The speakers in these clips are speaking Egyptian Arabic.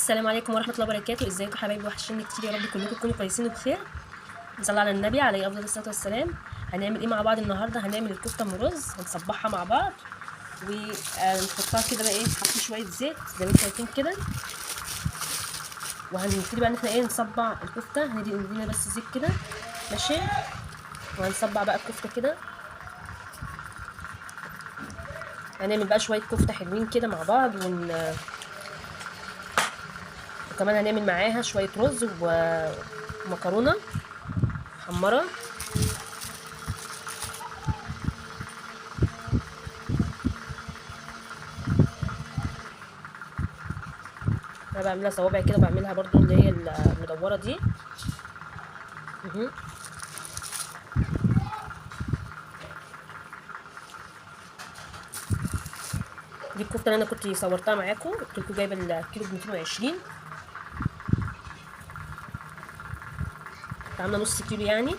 السلام عليكم ورحمة الله وبركاته. ازيكم حبايبي؟ وحشيني كتير، يا رب كلكم تكونوا كويسين وبخير. نصلي على النبي عليه افضل الصلاة والسلام. هنعمل ايه مع بعض النهارده؟ هنعمل الكفتة ام رز، هنصبحها مع بعض ونحطها كده بقى ايه، حاطين شوية زيت زي ما انتم شايفين كده، وهنبتدي بقى ان احنا ايه نصبع الكفتة. هندي ندينا بس زيت كده ماشي، وهنصبع بقى الكفتة كده. هنعمل بقى شوية كفته حلوين كده مع بعض، وكمان هنعمل معاها شوية رز ومكرونه محمرة. انا بعملها صوابع كده، وبعملها برضو اللي هي المدوره دي. دي الكفتة اللي انا كنت صورتها معاكم، قلت لكم جايبه الكيلو ب 220، كنت عامله نص كيلو يعني.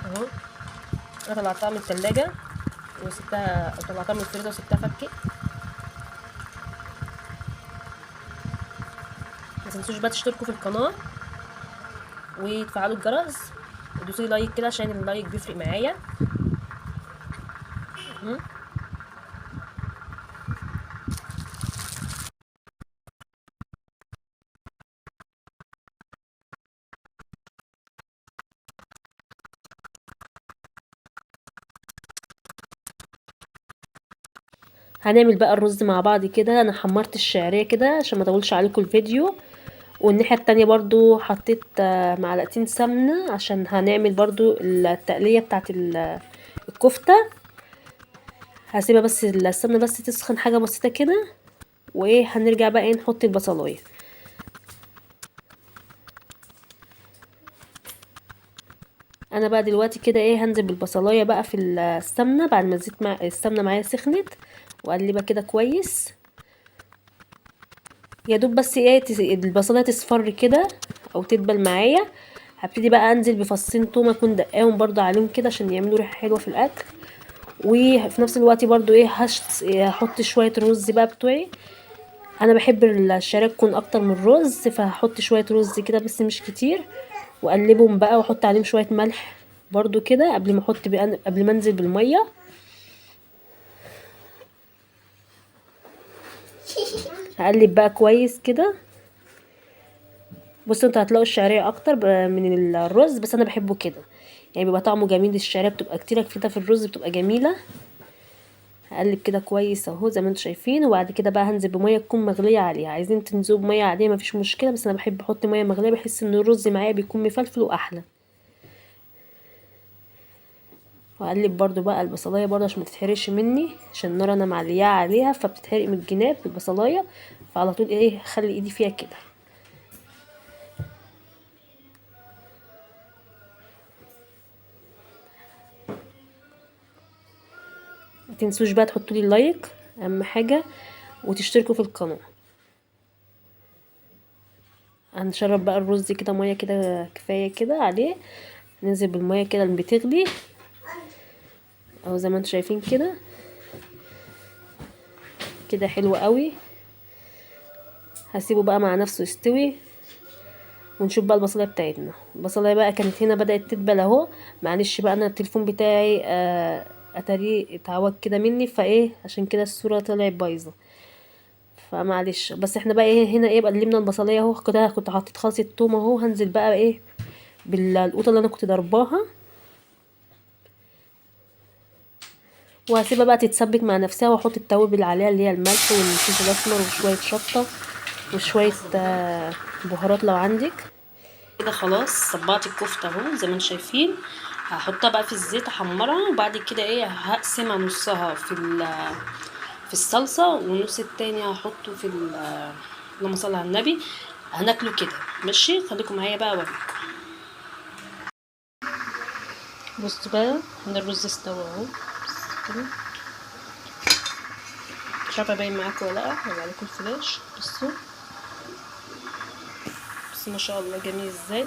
اهو انا طلعتها من التلاجة وسبتها، طلعتها من الفريزر وسبتها فكت. ما تنسوش بقى تشتركوا في القناة وتفعلوا الجرس ودوسوا لي like كده عشان ال like بيفرق معايا. هنعمل بقى الرز مع بعض كده. انا حمرت الشعرية كده عشان ما اطولش عليكم الفيديو، والناحية التانية برضو حطيت معلقتين سمنه عشان هنعمل برضو التقليه بتاعت الكفتة. هسيبها بس السمنة بس تسخن حاجة بسيطة كده، وايه هنرجع بقى ايه نحط البصلايه. انا بقى دلوقتي كده ايه هنزل بالبصلايه بقى في السمنة بعد ما الزيت مع السمنة معايا سخنت، واقلبها كده كويس. يا دوب بس ايه البصلايه تصفر كده او تدبل معايا. هبتدي بقى انزل بفصين توم اكون دقاهم برضو عليهم كده عشان يعملوا ريحه حلوة في الاكل، وفي نفس الوقت برضو ايه هحط شوية رز بقى بتوعي. انا بحب الشعرية تكون اكتر من الرز، فهحط شوية رز كده بس مش كتير، واقلبهم بقى واحط عليهم شوية ملح برضو كده قبل ما احط بقى، قبل ما انزل بالمية. هقلب بقى كويس كده. بصوا انتوا هتلاقوا الشعرية اكتر من الرز، بس انا بحبه كده يعني بيبقى طعمه جميل. الشعرية بتبقى كتيرة كده في الرز بتبقى جميلة. هقلب كده كويس اهو زي ما انتوا شايفين. وبعد كده بقى هنزل بميه تكون مغليه عليها. عايزين تنزلوا بميه عادية مفيش مشكلة، بس انا بحب احط مية مغليه، بحس ان الرز معايا بيكون مفلفل واحلى. واقلب برضو بقى البصلايه برضو عشان ما تتحرقش مني، عشان النار انا معلياها عليها فبتتحرق من الجناب البصلايه، فعلى طول ايه خلي ايدي فيها كده. ما تنسوش بقى تحطوا لي like اهم حاجة، وتشتركوا في القناة. هنشرب بقى الرز كده مية كده كفاية كده عليه، ننزل بالمية كده اللي بتغلي اهو زي ما انتم شايفين كده كده حلو قوي. هسيبه بقى مع نفسه يستوي، ونشوف بقى البصلايه بتاعتنا. البصلايه بقى كانت هنا بدات تدبل اهو. معلش بقى انا التليفون بتاعي اتاريه اتعوج كده مني، فايه عشان كده الصورة طلعت بايظة، فمعلش. بس احنا بقى ايه هنا ايه قلبنا البصلايه اهو كده، كنت حطيت خالص التوم اهو. هنزل بقى ايه بالقوطه اللي انا كنت ضرباها، وهسيبها بقى تتسبك مع نفسها، واحط التوابل عليها اللي هي الملح والفلفل الاسمر وشوية شطه وشوية بهارات لو عندك كده. خلاص صبعت الكفتة اهو زي ما انتم شايفين. هحطها بقى في الزيت احمرها، وبعد كده ايه هقسمها نصها في الصلصه، والنص التاني هحطه في اللهم صل على النبي. هناكله كده ماشي، خليكم معايا بقى اوريكم. بصوا بقى هنا الرز استوى اهو كده، مش عارفه باين معاكم ولا لا، هوري لكم الفلاش. بصوا بس ما شاء الله جميل ازاي.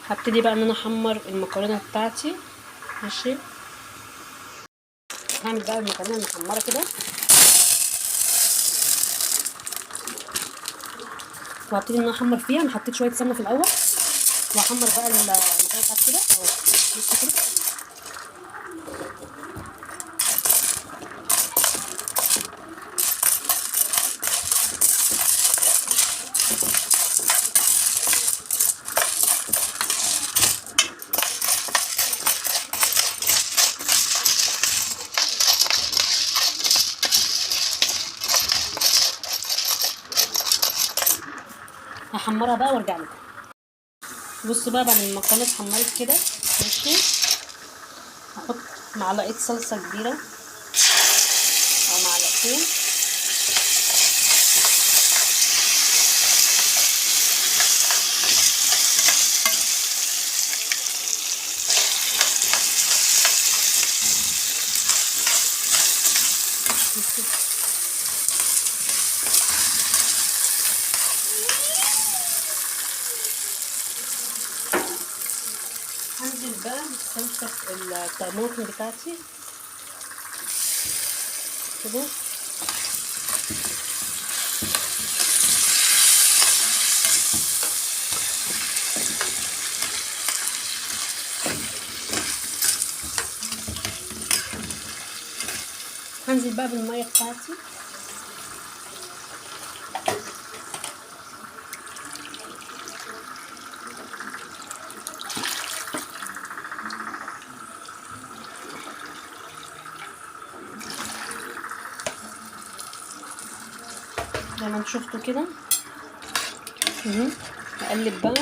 هبتدي بقى ان انا احمر المكرونه بتاعتي. ماشي، هعمل بقى المكرونه المحمره كده، وهبتدي ان انا احمر فيها. انا حطيت شوية سمنه في الاول، وهحمر بقى المكرونه بتاعتي كده اهو. بصوا كده، هحمرها بقى وارجع لكم. بصوا بقى بعد ما المكرونه اتحمرت كده، ماشي، هحط معلقه صلصه كبيرة او معلقتين، هنزل بقى بالصلصة الطماطم بتاعتي كده. هنزل بقى بالمية بتاعتي. زي ما انتوا شفتوا كده. هقلب بقى.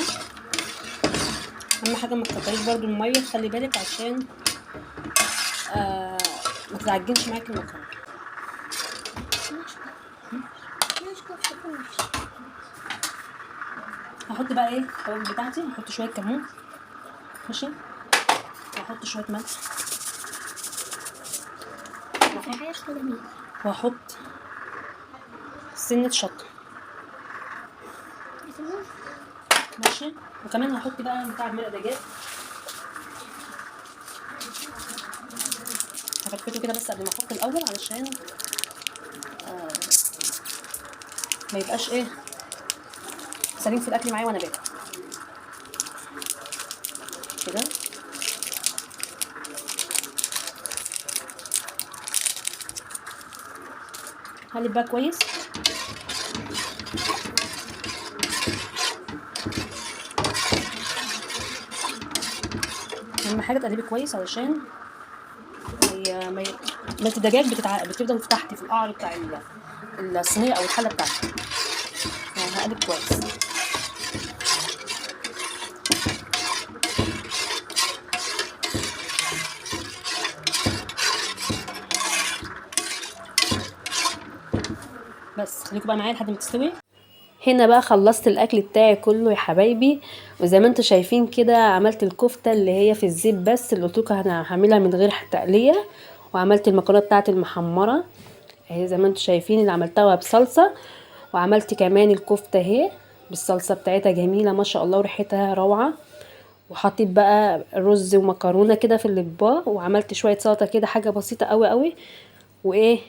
اهم حاجة ما تكتريش برضو المية، خلي بالك عشان ما تتعجنش معاكي المكرونه. هحط بقى ايه التوابل بتاعتي. هحط شوية كمون، ماشي، وهحط شوية ملح، وهحط سنة شطة، ماشي. وكمان هحط بقى بتاع مرق دجاج، هفتفته كده بس قبل ما احط الاول علشان ما يبقاش ايه سليم في الاكل معايا وانا باكل كده. هقلب بقى كويس. اهم حاجة تقلبي كويس علشان ما الدجاج بتفضل تحت في القعر بتاع الصينية او الحلة بتاعتك. هقلب كويس. بس خليكم بقى معايا لحد ما تستوي. هنا بقى خلصت الاكل بتاعي كله يا حبايبي، وزي ما انتم شايفين كده عملت الكفتة اللي هي في الزيت بس اللي قلت لكم انا هعملها من غير تقليه، وعملت المكرونه بتاعتي المحمره اهي زي ما انتم شايفين اللي عملتها بصلصه، وعملت كمان الكفتة اهي بالصلصه بتاعتها جميلة ما شاء الله وريحتها روعه، وحطيت بقى رز ومكرونه كده في الاطباق، وعملت شوية سلطة كده حاجة بسيطة قوي قوي. وايه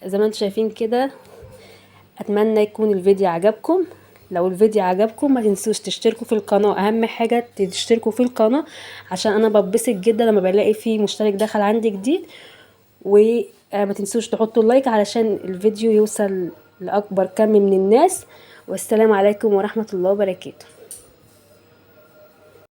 زي ما انتم شايفين كده. اتمنى يكون الفيديو عجبكم. لو الفيديو عجبكم ما تنسوش تشتركوا في القناة، اهم حاجة تشتركوا في القناة عشان انا ببسط جدا لما بلاقي في مشترك دخل عندي جديد. وما تنسوش تحطوا اللايك علشان الفيديو يوصل لاكبر كم من الناس. والسلام عليكم ورحمة الله وبركاته.